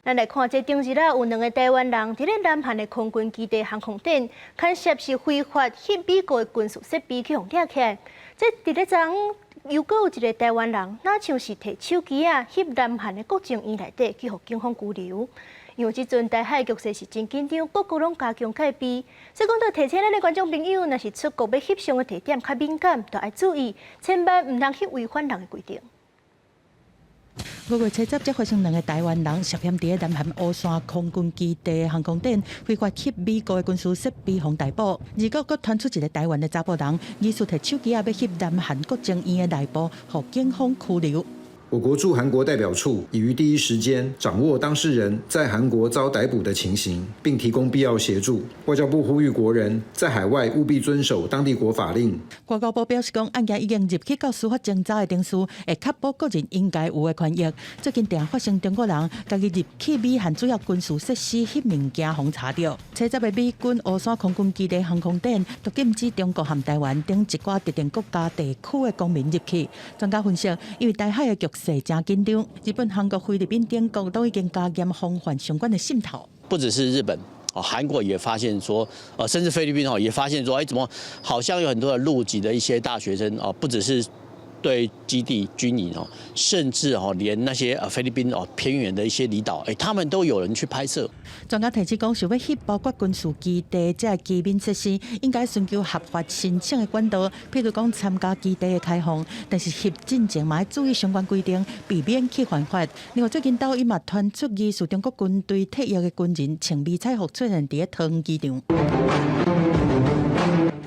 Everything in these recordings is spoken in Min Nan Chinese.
咱來看這頂日啊，有兩个台灣人佇咧南韓的空軍基地航空展，牽涉是非法翕美國的軍事設備去予掠起來。這佇咧昨又閣有一个台灣人，若像是提手機仔翕南韓的國政院內底，去予警方拘留。因為這陣台海局勢是真緊張，各國攏加強戒備。所以講到提醒咱的觀眾朋友，若是出國欲翕相的地點較敏感，就愛注意，千萬毋通去違反人的規定。5月70才發現兩个台灣人涉嫌佇咧南韓烏山空軍基地航空展非法翕美國的軍事設備予逮捕。而閣閣傳出一个台灣的查埔人，疑似提手機仔欲翕南韓國政院的內部，予警方拘留。我國駐韓國代表處已於第一時間掌握當事人在韓國遭逮捕的情形，並提供必要協助。外交部呼籲國人在海外務必遵守當地國法令。外交部表示講，案件已經入去到司法偵查的程序，會確保個人應該有的權益。最近定發生中國人家己入去美韓主要軍事設施翕物件，予查著。初十的美軍烏山空軍基地航空展，都禁止中國和台灣等一寡特定國家地區的公民入去。專家分析，因為台海的局勢真緊張，日本、韓國、菲律賓等國都已經加嚴防範相關的滲透。不只是日本，哦，韓國也發現說，甚至菲律賓哦也發現說，哎，怎麼好像有很多的陸籍的一些大學生哦，不只是對基地軍營哦，甚至哦連那些菲律賓哦偏遠的一些離島，哎，他們都有人去拍攝。專家提醒講，想欲翕包括軍事基地這機敏設施，應該尋求合法申請的管道，譬如講參加基地的開放，但是翕進前嘛愛注意相關規定，避免去犯法。另外，最近抖音嘛傳出疑似中國軍隊退役的軍人穿迷彩服出現佇咧桃園機場。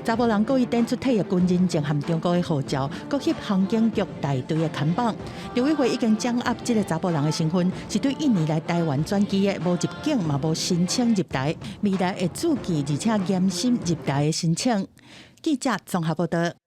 查埔人故意展出退役軍人證和中國的護照，閣翕航警局大隊的看板。陸委會已經掌握這个查埔人的身份，是對印尼來台灣轉機的，無入境嘛無申請入台，未來會注記而且嚴審入台的申請。記者綜合報道。